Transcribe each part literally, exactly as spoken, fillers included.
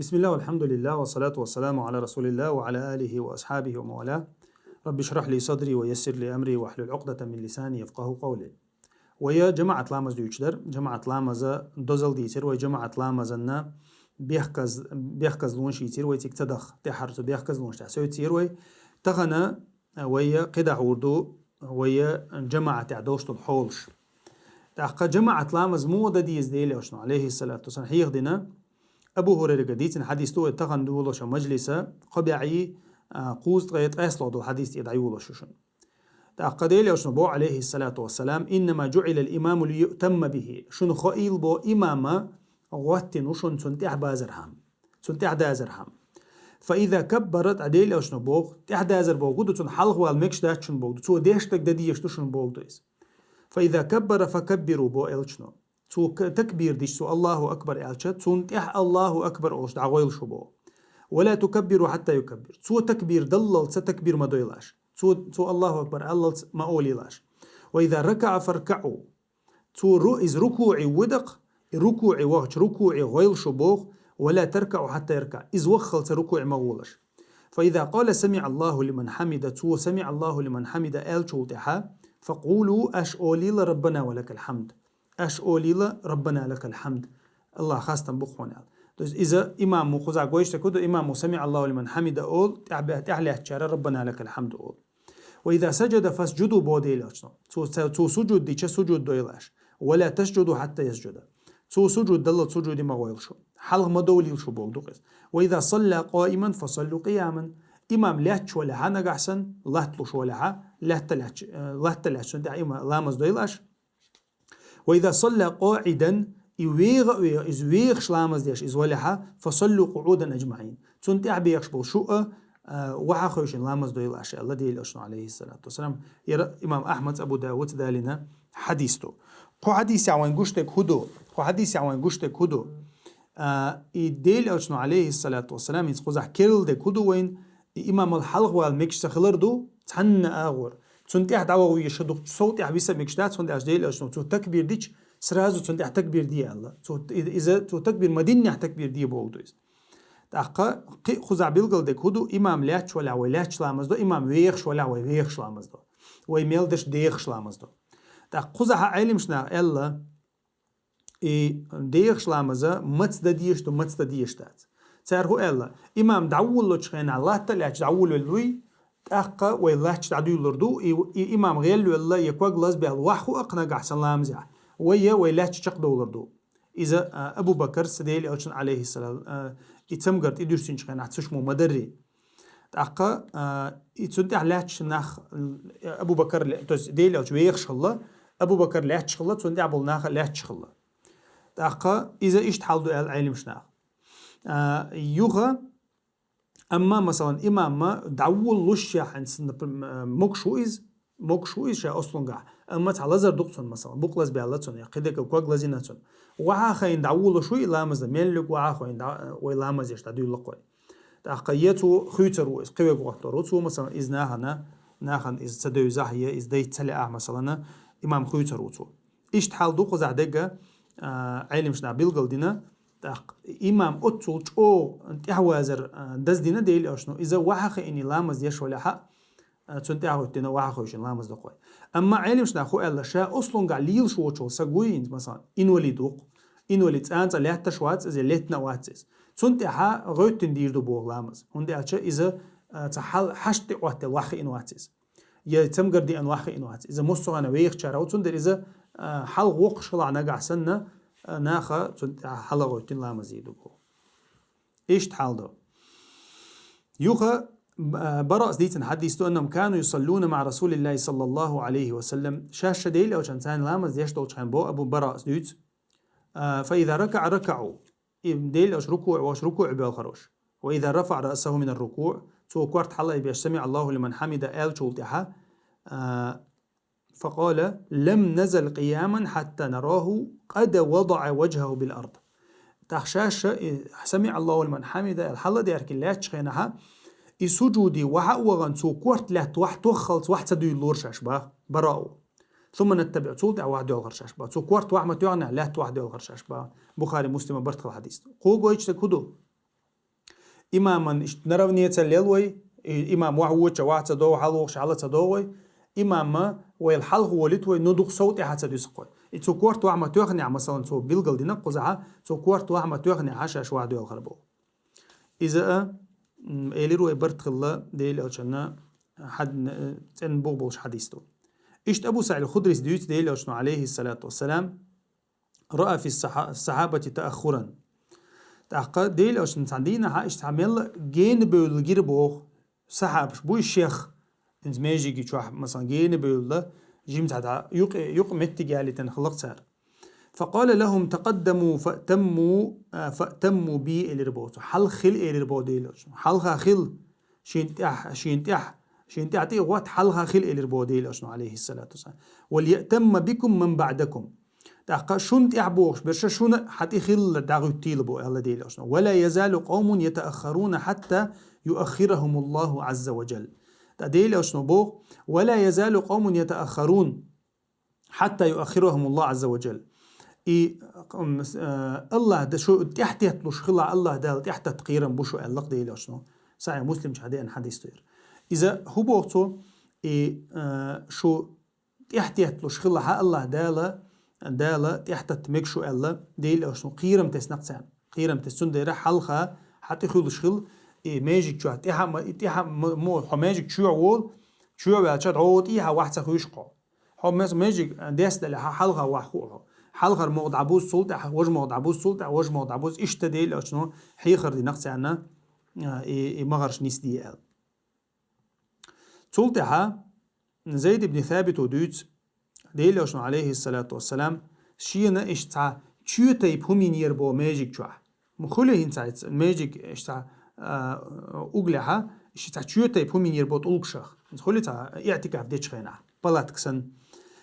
بسم الله والحمد لله والصلاة والسلام على رسول الله وعلى آله وأصحابه ومن والاه. رب اشرح لي صدري ويسر لي أمري واحلل عقدة من لساني يفقهوا قولي. Вай жамаӀат ламаз дуьйцуш дар, жамаӀат ламаза дозал дийцира вай, жамаӀат ламазанна бехказлонаш йийцира вай, цига ца даха тӀехьара цу бехказлонаш тӀехь севцира вай. Тахана вай кхидӀа хьур ду вай жамаӀатехь долуш долу хьолаш. ТӀаккха жамаӀат ламаз муха дан деза Делан Элчано, алейхиссалату вассалам, хьехадина? Абу Хурайрага дийцина хьадис ду вай тахана долуш мажлиса, кхо бӀе кхузткъе ткъаьслагӀа долу хьадис тӀе дӀайолош ю шуна. ТӀаккха Делан Элчано боху, алейхиссалату вассалам: «Иннама жуӀилал имаму лиюътамма бихи». Шуна хоийла боху, имама гӀоттина ву шуна цунна тӀаьхьа базархьама. Цунна тӀаьхьа дазархьама. Фа иза каббара, тӀаккха Делан Элчано боху, тӀаьхьа дазар боху ду, цунна хьалха вала мегаш дац шуна боху ду, цо деш дерг дан дезаш ду шуна боху ду иза. Фа иза каббара факаббиру, боху Элчано. Цо к-, такбир дича, цо Аллаху акбар аьлча, цунна тӀаьхьа Аллаху акбар олуш дӀагӀойла шу боху. Ва ла тукаббиру хьатта юкаббир. Цо такбир даллалца такбир ма дойлаш. Цо, цо Аллаху акбар аллалца ма олийлаш. Ва иза ракаӀа фаркаӀу. Цо ру-, иза рукуӀе вуьдакх, и рукуӀе вахча рукуӀе гӀойла шу боху, ва ла таркаӀу хьатта яркаӀ. Иза ваххалца рукуӀе ма гӀолаш. Фа иза къала самиӀа Аллаху лиман хьамида, цо самиӀа Аллаху лиман хьамида аьллачул тӀаьхьа, факъулу, аш олийла, раббана ва лакал хьамд. Аш олийла, раббана лакал хьамд. Аллах, хастам бу хьуна аьлла. То есть иза имаму кхузахь гойш ца куду, имаму самиӀа Аллаху лиман хьамида олу, тӀаьхьа-, тӀаьхьа лаьттачара раббана лакал хьамд олу. Ва иза саджада фасджуду, бо Делан Элчано. Цо, цо, цо сужуд дича, сужуд дойлаш. Ва ла тасджуду хьатта ясджуда. Цо сужуд далла сужуде ма гӀойла шу. Хьалха ма довлийла шу боху ду иза. Ва иза салла къаиман фасаллу къияман. Имам лаьтташ валахьа нагахь санна, латта луш валахьа, латта лаьтташ, э, латта лаьтташ цунна тӀехь има-, ламаз дойлаш. Ва иза салла къаӀидан, и вегӀа а вегӀа, иза вехаш ламаз деш иза валахьа, фасаллу къуӀудан аджмаӀин. Цунна тӀехь бехаш болу шу а, а, вахьа хевшина ламаз дойла аша, аьлла Делан Элчано, алейхиссалату вассалам. Яра имам Ахьмад, Абу Давуда далийна хьадис ду. Кху хьадисехь вайн гуш дерг хӀун ду? Кху хьадисехь вайн гуш дерг хӀун ду? А, и Делан Элчано, алейхиссалату вассалам, иза кхузахь керла дерг хӀун ду вайн? И имамал хьалха вала мегаш ца хилар ду, цхьанна агӀор. Цунна тӀехь дӀаваха везаш ду, сов тӀехь виса мегаш дац, хӀунда аьлча Делан Элчано цо такбир дича, сразу цунна тӀехь такбир де аьлла. Цо, и-, иза, цо такбир ма диннехь такбир де боху ду иза. ТӀаккха кхин а кхузахь билгал дерг хӀун ду, имам лаьтташ валахь вай лаьтташ ламаз до, имам вехаш валахь вай вехаш ламаз до. Вай мел деш дехаш ламаз до. ТӀаккха кхузахь Ӏелимаш наха аьлла, и дехаш ламаза маца дан дезаш ду, маца дан дезаш дац. Цара хӀун аьлла? Имам дӀаволлучу хенахь латта а лаьтташ дӀаволавелла вуй, тӀаккха вай лаьтташ дӀадуьйлалур ду, и, и имам гӀелвелла я ког лазбаьлла вахь хӀу аккха нагахь санна ламазехь, вай я вай лаьтташ чекхдовлур ду. Иза, а, Абу Бакар, сан Делан Элчан, алейхиссалам, а, и цамгар тӀедуьссинчу хенахь цуьш мо ма дарри. ТӀаккха, а, и цунна тӀехь лаьтташ нах, Абу Бакар ле-, то есть Делан Элча вехаш хилла, Абу Бакар лаьтташ хилла, цунна тӀехь болу наха лаьтташ хилла. ТӀаккха иза иштта хьал ду аьлла Ӏелимаш наха. А, юха, амма, масалан, имамма дӀаволлуш яхьанца, например, могуш ву иза, могуш ву иза ша ослунгахь. Амма цхьа лазар ду-кх цунна, масалан, букъ лазбаьлла цунна, я кхидерг ког лазийна цунна. Вахьа хайна дӀаволуш ву и ламаз дан, мел луьгу вахьа хайна дӀа-, вай ламаз еш дӀадуьйлла-кх вай. ТӀаккха я цо хуьйцур ву иза, кхин верг гӀоттор ву цо, масалан, иза нахана, нахана иза ца девзахь, я иза дайта ца лаахь, масалана, имам хуьйцур ву цо. Иштта хьал ду кхузахь дерг, а, Ӏелимаш наха билгал дина, тӀаккха имам оццул чӀогӀа тӀаьхьавазар, а, даздина Делан Элчано, иза вахьа хиъний ламаз еш валахьа, а, цунна тӀаьхьахӀоьттина вахьа хевшина ламаз до-кх вай. Амма Ӏелимаш наха хӀун аьлла, ша ослунгахь лелаш воцуш волу стаг вуй хӀинца, масалан, инвалид ву-кх. Инвалид цӀанца лаьтташ вац иза, леттина а вац иза. Цунна тӀаьхьа гӀоьттина дийр ду боху ламаз. ХӀунда аьлча иза, а, цхьа хьал-, хьашт тӀе Ӏоттаелла вахьа хиъна вац иза. Я цамгар деана вахьа хиъна вац. Иза массо а хьаьна вехачара ву, цундела иза, а, хьалха воккхуш хилахь нагахь санна, а, наха цунна тӀаьхьа хьала гӀоьттина ламаз дийр ду боху. Иштта хьал ду. Юха, а, Бараъс дийцина хьадис ду, «Аннахум кану юсаллуна маӀа Расулиллахи саллаллаху Ӏалайхи ва саллам». Шаьш ша Делан Элчанца ламаз деш долчу хенахь бо Абу Бараъс дуьйцу. А, «Фа иза ракаӀа ракаӀу». И Делан Элча рукуӀ вахча рукуӀ боьлхура уьш. «Ва иза рафаӀа раъсаху мина ррукуӀ». Цо корта хьалаайбеш «СамиӀа Аллаху лиман хьамида» аьллачул тӀаьхьа, а, «Факъала: лам назал къияман хьатта нараху къад вадаӀа важхаху бил ард». ТӀаккха шаьш ша, и, «СамиӀа Аллаху лиман хьамида» аьлла хьала а даьркина лаьттачу хенахьа, и сужуде вахьа а вахана, цо корта лаьтта вахьа тоххалц вахьа ца дуьйлалора шаьш баха, Бараъу. «Сумма наттабиӀу», цул тӀаьхьа вахьа доьлхура шаьш баха. Цо корта вахьа ма тоьхнехь, лаьтта вахьа доьлхура шаьш баха. Бухари, Муслима барт хилла хьадис ду. Кхо гойтуш дерг хӀун ду? Имаман иштта наравне ца лел вай, и имам вахь воча вахь ца догӀу, хьалвохуш хьала ца догӀу вай, имамма вайла хьалха волийта вай, но дукха сов тӀаьхьа ца дуьсу вай. И цу корта вахь ма тоьхнехь, масалан, цо билгал дина кхузахьа, цу корта вахь ма тоьхнехь шаьш вахь доьлхур бу. Иза а, м, элира вай барт хилла Дела Элчанна хьад-, э, цӀен бух болуш хьадис ду. Иштта Абу СаӀид Худрис дуьйцу Дела Элчано, алейхиссалату вассалам, «رأى في الصحا-، الصحابة تأخرا». ТӀаккха Дела Элчанна цхьан дийнахьа иштта цхьа мелла гена бевлла гира боху сахьабаш, буй шех, инца межиги чохь, масалан, гена бевлла, жимца дӀа юкъе, юкъа меттиг ялийтина хилла цара. «فقال لهم: تقدموا فأتموا، آ, فأتموا بي», элира боху. Хьалха хила элира боху Дела Элчано. Хьалха хила, шен тӀехь, шен тӀехь, шен тӀехь тӀе а гӀотта хьалха хила элира боху Дела Элчано, алейхиссалату вассалам. «وليأتم بكم من بعدكم». ТӀаккха шун тӀехь бохуш берша шуна хьан тӀе хилла дӀагӀуьттийла бо, аьлла Дела Элчано. «ولا يزال قوم يتأخرون حتى يؤخرهم الله عز وجل». ТӀа Дела Элчано боху: «ولا يزال قوم يتأخرون حتى يؤخرهم الله عز وجل». И, м, с-, э, Аллах да шу тӀехь тетталуш хила, Аллах Дала тӀехь татта кхерам бу шу, аьлла Дела Элчано. Сахьих Муслим чу хьадеана хьадис ду яра. Иза хӀу боху цо? И, э, шу тӀехь тетталуш хилахьа Аллах Дала, Дала тӀехь татта мега шу аьлла, Дела Элчано кхерам тесна царна. Кхерам тесна, цундела хьалха хьан тӀе хуьлуш хила, и межиг чохь тӀехьа а ма, и тӀехьа а ма, мо, хьо межиг чоьхь волу, чоьхь ваьлча дӀо тӀехьа вахь ца хуьйш кхо. Хьо мес-, межиг дестале хьан хьалха вахь хуу хьо. Хьалхар могӀа дӀабузу, цул тӀаьхьа важа могӀа дӀабузу, цул тӀаьхьа важа могӀа дӀабузу, иштта Дела Элчано хьехар дина царна, а, и, и магӀарш нисде аьлла. Цул тӀаьхьа Зайд ибн Сабито дуьйцу, Дела Элчано, алейхиссалату вассалам, шена иштта цхьа чоь тайпа хӀума йинера бо межиг чохь. Ма хуьлу хӀинца хьайца межиг иштта цхьа, а, углехьа, иштта цхьа чоь тайпа хӀума йинера бо тӀулгашах. Хуьлу цхьа иӀтикаф дечу хенахь, палатка санна.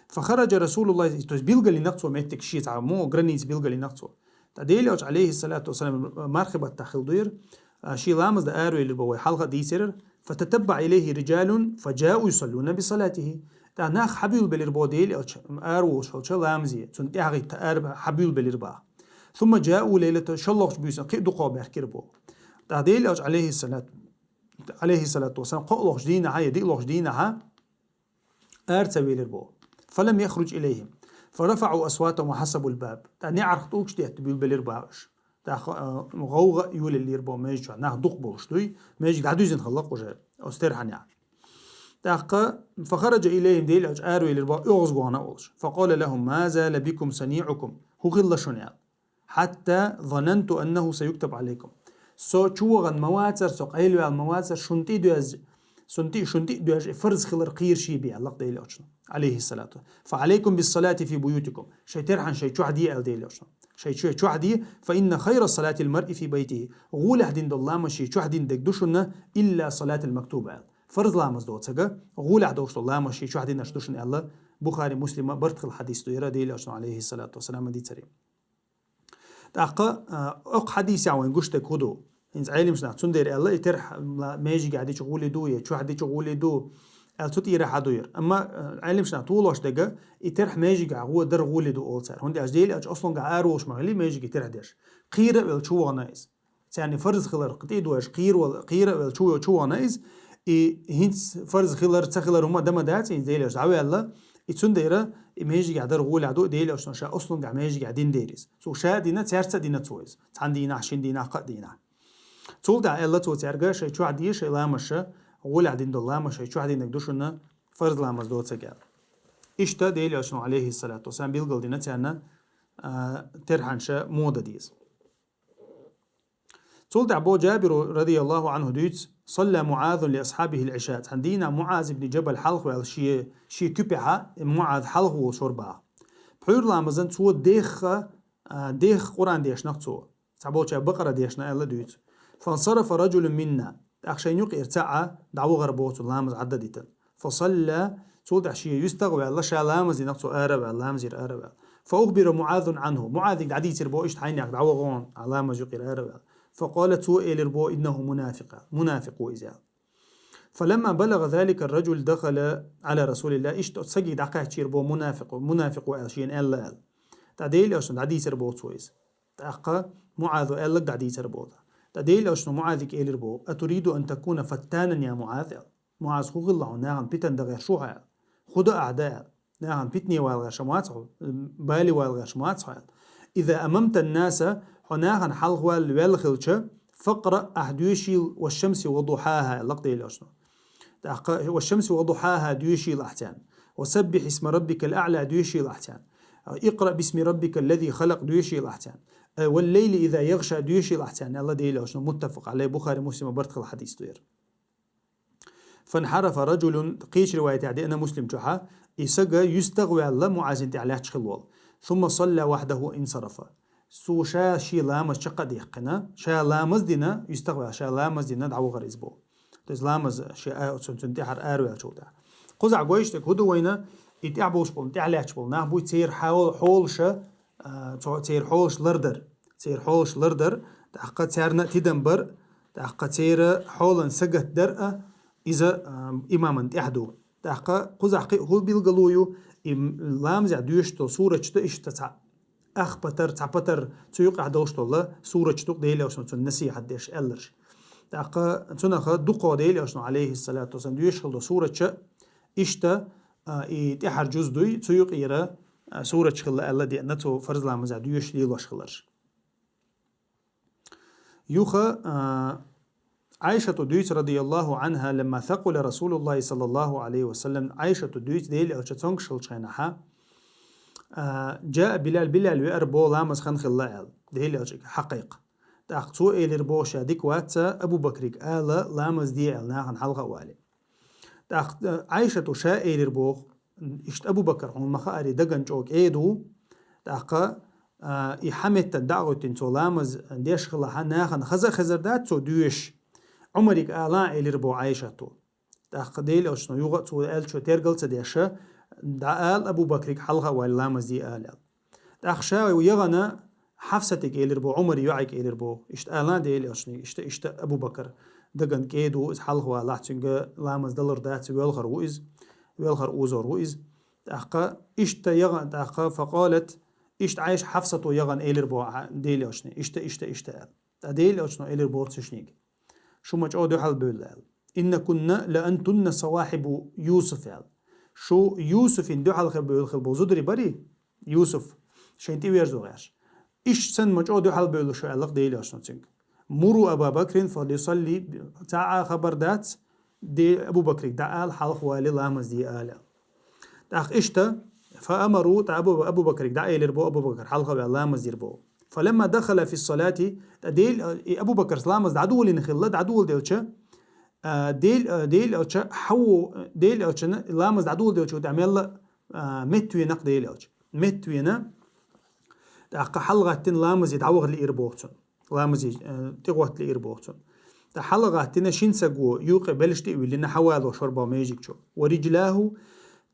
«فخرج رسول الله», то есть билгалйина цо меттиг шен цхьа мо граница билгалйина цо. ТӀа Дела Элча, алейхиссалату вассалам, мархибаттахь хила дуьйра, а, шен ламаз дан аравелира бо вай хьалха а дийцира, «فتتبع إليه رجال فجاءوا يصلون بصلاته». ТӀа нах хьабуьйлабелира бо Дела Элча, араволуш волча ламазе, цунна тӀаьхьагӀитта ара хьабуьйлабелира баха. «ثم جاءوا ليلة», шолгӀачу буьйсанна кхин а дукхагӀа баьхкира бо. ТӀаккха Дела Элча, алейхиссалату, алейхиссалату вассалам, кхоалгӀачу дийнахьа я диъалгӀачу дийнахьа, ара ца велира бо. «فلم يخرج إليهم فرفعوا أصواتهم وحصبوا الباب». ТӀаккха неӀарх тӀулгаш детта буьйлабелира баха уьш. ТӀаккха, а, гӀовгӀа а йолаеллера бо межа чохь. Нах дукха болуш дуй, межиг дӀадуьзина хилла кху уже, оцу терхьанехь. ТӀаккха, «فخرج إليهم», Дела Элча аравелира бо оьгӀазгӀанна а волуш. «فقال لهم: ما زال بكم صنيعكم». ХӀун хилла шуна аьлла. «حتى ظننت أنه سيكتب عليكم». Со чу вахана ма вацара, со къайлаваьлла ма вацара, шун тӀе доьзна, шун тӀе, шун тӀе доьжна и фарз хилар кхийра шен бен, аьлла Дела Элчано, алейхиссалату. «فعليكم بالصلاة في بيوتكم». Шайн терхьан шайн чохь де, аьлла Дела Элчано. Шайн чу-, чохь де, «فإن خير صلاة المرء في بيته». ГӀолехь дина долу ламаз шен чохь дина дерг ду шуна, «إلا الصلاة المكتوبة», аьлла. Фарз ламаз доцург, гӀолехь долуш долу ламаз шен чохь динарш ду шуна, аьлла. Бухари, Муслима барт хилла хьадис ду яра, Дела Элчано, алейхиссалату вассалам, дийцарий. ТӀаккха, а, окху хьадисехь вайн гуш дерг хӀун ду? ХӀинца Ӏелимаш нах цундела аьлла, и терхь ла-, межигехь дича гӀоле ду, я чохь дича гӀоле ду, аьлла цу тӀера хьан дуьйр. Амма, а, Ӏелимаш нах толош дерг, и терхь межигехь гӀо дар гӀоле ду олу цара. ХӀунда аьлча Дела Элча аслангахь араволуш ма хили межиге терхь деш. Кхийра а велла чу вахана иза. Царна фарз хилар кхетий доьжна, кхийра вал-, кхийра а велла чу, чу вахана иза. И хӀинца фарз хилар, ца хилар хӀума дан ма дац, хӀинца Дела Элча дӀаваьлла. И цундела и межигехь дар гӀолехь ду, Дела Элчано ша аслангахь межигехь дина дела иза. Цо ша а дина, цаьрца а дина цо иза. Цхьана дийнахь, шина дийнахь, кхаа дийнахь. Цул тӀаьхьа аьлла цо цаьрга, шайн чохь де шайн ламазаш, гӀолехь дина долу ламаз шайн чохь динарг ду шуна, фарз ламаз доцург аьлла. Иштта Дела Элчано, алейхиссалату вассалам, билгал дина царна, а, терхьанаш муха дан деза. Цул тӀаьхьа бо Джабиру, радияллаху анху, дуьйцу: «صلى معاذ لأصحابه العشاء». Цхьана дийнахь МуӀаз ибн Джабал хьалха ваьлла шен, шен куьпехьа, МуӀаз хьалха волуш вара баха. Пхьуьйра ламазан цо дехха, а, дехха Къуръан дешнах цо. Цхьаболчара Бакъара дешна аьлла дуьйцу. «فانصرف رجل منا». ТӀаккха шайна юкъера цхьаъ дӀавахара боху цунна ламаз Ӏадда дитина. «فصلى», цул тӀаьхьа шен юьстах а ваьлла, ша ламаз динарг цо ара а ваьлла, ламазера ара а ваьлла. «فأخبر معاذ عنه». МуӀазига дӀадийцира бо, иштта хьайнех дӀавахана, а ламаз юкъера ара а ваьлла. «فقال», цо элира бо: «إنه منافق», мунафикъ ву иза аьлла. «فلما بلغ ذلك الرجل دخل على رسول الله». Иштта оцу сагига дӀакхаьччира бо мунафикъ, мунафикъ ву аьлла шена аьлла аьлла. ТӀаккха Дела Элчано дӀадийцира бо цо иза. ТӀаккха МуӀазо аьлларг дӀадийцар боху. ТӀаккха Делан Элчано МуӀазага элира боху: «أتريد أن تكون فتانا يا معاذ؟» аьлла. МуӀаз, хӀун хилла хьуна, нахана питана дан гӀерташ ву хьо аьлла. ХӀун дан ахь дан аьлла. Нахана питане вала гӀерташ ма вац хьо, бале вала гӀерташ ма вац хьо аьлла. «إذا أممت الناس», хьо нахана хьалха ваьлла, ваьлла хилча, «فاقرأ», ахь доьшийла, «والشمس وضحاها», аьлла Делан Элчано. ТӀаккха «والشمس وضحاها» доьшийла ахь царна. «وسبح اسم ربك الأعلى» доьшийла ахь царна. «اقرأ باسم ربك الذي خلق» доьшийла ахь царна. «والليل إذا يغشى» доьшийла ахь царна, аьлла Делан Элчано. متفق عليه, Бухари, Муслима барт хилла хьадис ду яра. «فانحرف رجل», кхечу риваятехь деана Муслим чохьа, и сага юьстах а ваьлла, МуӀазна тӀехь лаьтташ хилла волу. «ثم صلى وحده وانصرف». Цо ша шен ламаз чекх а дехкина, ша ламаз дина, юьстах а ваьлла, ша ламаз дина, дӀавахара иза боху. То есть ламаз шен а, цун, цун тӀаьхьара араваьллачул тӀаьхьа. Кхузахь гойтуш дерг хӀун ду вайна, и тӀехь болуш болу, тӀехь лаьтташ болу нах буй, церан хьол-, хьолаша, а, цо-, церан хьолаш лардар, церан хьолаш лардар, тӀаккха царна а тидам бар, тӀаккха церан хьолан сагатдар а, иза, а, имаман тӀехь ду. ТӀаккха кхузахь кхин а хӀун билгало ю, и м-, ламазехь доьшуш долу сураташ ду иштта цхьа ах патар, цхьа патар цу юкъахь долуш долу сураташ ду-кх Делан Элчано цунна насихьат деш аьлларш. ТӀаккха цунах дукха Делан Элчано, алейхиссалату вассалам, доьшуш хилла долу сураташ иштта, а, и тӀаьхьара жуз дуй, цу юкъера, а, сураташ хилла аьлла деана, цо фарз ламазехь доьшуш лелош хиларш. Юха, а, Ӏайшата дуьйцу, радияллаху анха, «لما ثقل رسول الله صلى الله عليه وسلم», Ӏайшата дуьйцу, Делан Элча цомгуш хиллачу хенахьа, а, «جاء بلال», Билал веара боху, ламаз хан хилла аьлла, Делан Элча хьакхайкха. ТӀаккха цо элира боху, ша дика вац Абу Бакрига ала, ламаз де аьлла, нахана хьалха а валий. ТӀаккха, э, Ӏайшата ша элира боху, иштта Абу Бакар, хьуна ма-хаарий, дагана чӀогӀа кӀеда ву. ТӀаккха, а, и хьан меттана дӀа а гӀоьттина, цо ламаз деш хилахь, нахана хаза а хезар дац цо доьшуш. Ӏумарига ала элира боху Ӏайшата. ТӀаккха Делан Элчано юха а цо аьллачо тергал ца деш, дӀаала Абу Бакрига хьалха а валий ламаз де ала аьлла. ТӀаккха ша яхана Хьафсатига элира боху, Ӏумаран йоӀига элира боху, иштта ала Делан Элчане, иштта, иштта Абу Бакар дагана кӀеда ву, иза хьалха валахь, цуьнга ламаз далур дац, воьлхур ву иза, воьлхура озор ву иза. ТӀаккха иштта яхана, тӀаккха, «فقالت», иштта Ӏайша Хьафсата яхана элира боху Делан Элчане, иштта, иштта, иштта аьлла. ТӀаккха Делан Элчано элира боху цу шинига: «Шу ма чӀогӀа дуьхьал бевлла», аьлла. «إنكن لأنتن صواحب يوسف», аьлла. «Шу Юсуфан дуьхьал хила бевлла хила болу зударий барий?» Юсуф, шайна тӀеверзо гӀерташ. «Иштта санна ма чӀогӀа дуьхьал бевлла шу», аьлла Делан Элчано цуьнга. «مروا أبا بكر فليصلي», цхьа а хабар дац, де Абу Бакрига дӀаала, хьалха валий ламаз де ала аьлла. ТӀаккха иштта, «فأمروا», тӀаккха Абу, Абу Бакрига дӀаэлира боху, Абу Бакар хьалха а ваьлла ламаз дира боху. «فلما دخل في الصلاة», тӀаккха Дел-, и Абу Бакарс ламаз дӀадолийна хилла, дӀадоладелча, а, Дел-, а, Делан Элча хьавво, Делан Элчана ламаз дӀадоладелча тӀехь мелла, а, меттавенакх Делан Элча. Меттавена, тӀаккха хьалагӀаттина ламазе дӀаваха лиира боху цунна. Ламазе, э, тӀегӀотта лиира боху цунна. ТӀаккха хьалагӀаттина шина саго юкъе белшаш тӀе а виллина, хьавалош вара боху межиг чу. «ورجلاه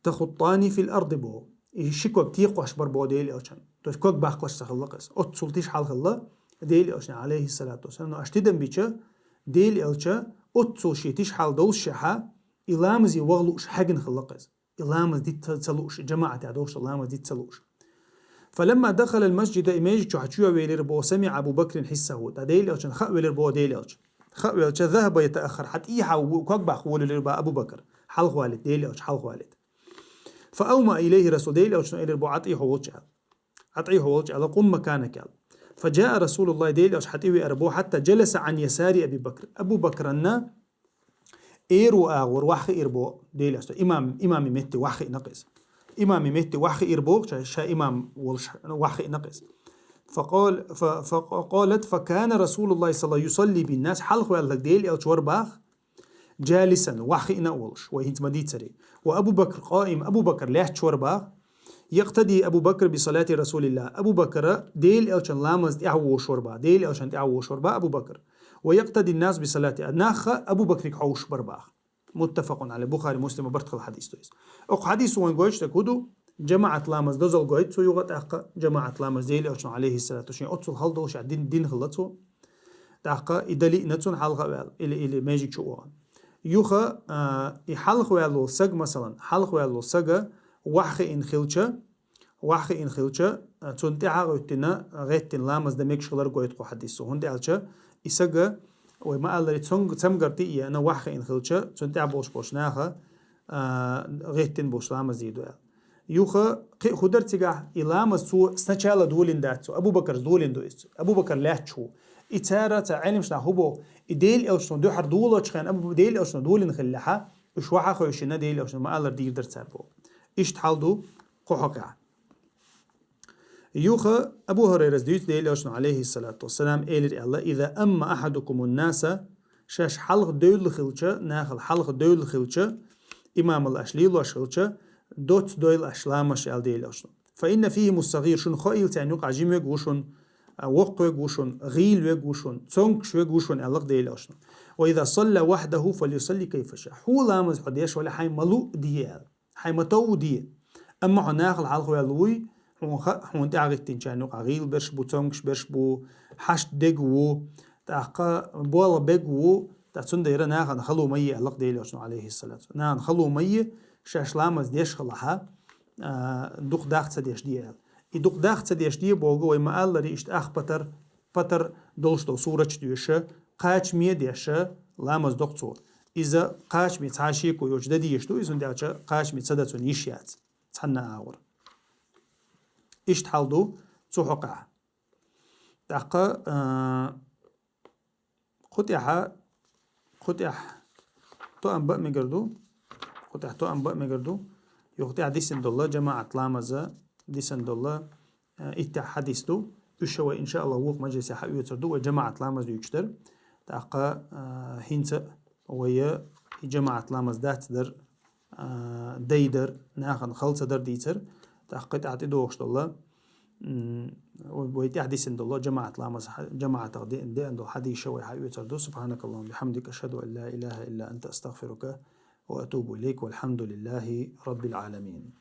تخطان في الأرض» боху. И ши ког текхош бара боху Делан Элчан. То есть ког баккхалуш ца хилла-кх иза. Оццул тишхьал хилла Делан Элчан, алейхиссалату вассалам. Но аша тидам бича, Делан Элча оццул шен тишхьал доллушехьа, и ламазе ваха лууш хьегна хилла-кх иза. И ламаз дита ца лууш, жамаӀатехь долуш ламаз дита ца лууш. «فلما دخل المسجد», и межиг чу хьа чу а велира боху, «سمع أبو بكر حسه», тӀаккха Делан Элчан хаа велира боху Делан Элча. Хаа велча, «ذهب يتأخر», хьа тӀехьа ву-, ког баккха волавелира боху Абу Бакар. Хьалха валийта, Делан Элча хьалха валийта. «فأومأ إليه رسول», Делан Элчано элира боху, «Ӏа тӀехьа волчу», аьлла. «Ӏа тӀехьа волчу», аьлла, «قم مكانك», аьлла. «فجاء رسول الله», Делан Элча хьа тӀевеара боху, «حتى جلس عن يسار أبي بكر». Абу Бакранна эро агӀор ваххиира боху Делан Элча. Имам, имаме метте ваххиъна-кх иза. Имаме метте ваххиира боху, ша, ша имам волуш ваххиъна-кх иза. «فقال، ف، فقالت: فكان رسول الله صلى الله عليه وسلم يصلي بالناس», хьалха ваьлларг Делан Элча вара боху, «جالسا», ваххиъна а волуш, вай хӀинца ма дийцарий. «وأبو بكر قائم», Абу Бакар лаьтташ вара боху. «يقتدي أبو بكر بصلاة رسول الله». Абу Бакара Делан Элчан ламаз тӀаьхьа вогӀуш вара боху. Делан Элчан тӀаьхьа вогӀуш вара боху Абу Бакар. «ويقتدي الناس بصلاته». Нах а Абу Бакрига хьовсуш бара боху. متفق عليه, Бухари, Муслима барт хилла хьадис ду иза. Оцу хьадисо вайна гойтуш дерг хӀун ду? ЖамаӀат ламаз дозалла гойту цо юха а тӀаккха, жамаӀат ламаз Делан Элчано, алейхиссалату, шен оццул хьал долуш а дин, дин хилла цо. ТӀаккха и далиъна цунна хьалха а ваьлла, или, или межиг чу а вахана. Юха, а, и хьалха ваьлла волу саг, масалан, хьалха ваьлла волу сага ваххиъна хилча, ваххиъна хилча, а, цунна тӀаьхьа а гӀуьттина, гӀеттина ламаз дан мегаш хилар гойту кху хьадисо. ХӀунда аьлча И сага, вай ма аллара, цунга цамгар тӀа а еана, ваха хиъна хилча, цунна тӀехьа болуш болчу наха а, гӀеттина болуш ламаз дийр ду аьлла. Юха кхин а хӀун дара цигахь, и ламаз цо сначала долийна дац цо, Абу-Бакарс долийна ду иза. Абу-Бакар лаьтташ ву. И цара, цара Ӏеламнаха хӀун боху, и Делан Элчано дуьхьара долочу хенахь, Абу Делан Элчано долийна хиллехь, уьш ваха а хевшина, Делан Элчано ма аллара дийр дара цара боху. Иштта хьал ду кху хьокъехь. Юха Абу ХӀурайрас дуьйцу, Делан Элчано, Ӏалайхиссалату вассалам, элира аьлла: «Иза амма ахьадукумун наса», шаьш хьалха девлла хилча, нахала хьалха девлла хилча, имамал аша лелош хилча, доцца дойла аша ламаз аьлла Делан Элчано. «Фа инна фихимус сагӀир», шуна хоийла царна юкъахь жима верг ву шуна, а, воккха верг ву шуна, гӀийла верг ву шуна, цомгуш верг ву шуна аьлла Делан Элчано. «Ва иза салла вахьдаху фалюсалли кайфа ша». Хьо ламаз хьо деш вале, хьайн ма луъу де аьлла. Хьайн ма товву де. Амма хьо нахала хьалха ваьлла вуй, хьуна ха-, хьуна тӀаьхьа гӀиттинчарна юкъахь гӀийла берш бу, цомгуш берш бу, хьашт дерг ву, тӀаккха болх берг ву, ткъа цундела нахана хало ма е аьлла Делан Элчано, Ӏалайхиссалату. Нахана хало ма е, шаьш ламаз деш хилахь, а, дукха даккха ца деш де аьлла. И дукха даккха ца деш де боху вай ма аллара, иштта ах патар, патар долуш долу сурат доьшуш, кхачаме а деш, ламаз доккху цо. Иза кхачаме цхьа а шеко йоцуш дан дезаш ду, иза, хӀунда аьлча кхачаме ца дан цунна йиш яц цхьанна а агӀор. Иштта хьал ду цу хьокъехь. ТӀаккха, а, кху тӀехьа, кху тӀехь тоам бан мегар ду, кху тӀехь тоам бан мегар ду, юха тӀехь дисина долу жамаӀат ламаза дисина долу, э, иттех хьадис ду. Уьш вай, иншааллахӀ, вукху мажлисехь хьаоьцур ду, вай жамаӀат ламаз дуьйцуш дара. ТӀаккха, э, хӀинца а вай и жамаӀат ламаз дац дар, э, дай дар, нахана хала ца дар дийцар. ТӀаккха тӀехь тӀедогӀуш долу, м, вай тӀехь дисина долу жамаӀат ламаз, жамаӀатах де-, деана долу хьадис вай хьаоьцур ду. Субханакаллахумма бихамдика, ашхаду ан ла илаха илла анта, астагфирука ва атубу илайк. Валхамдулиллахи раббил аламин.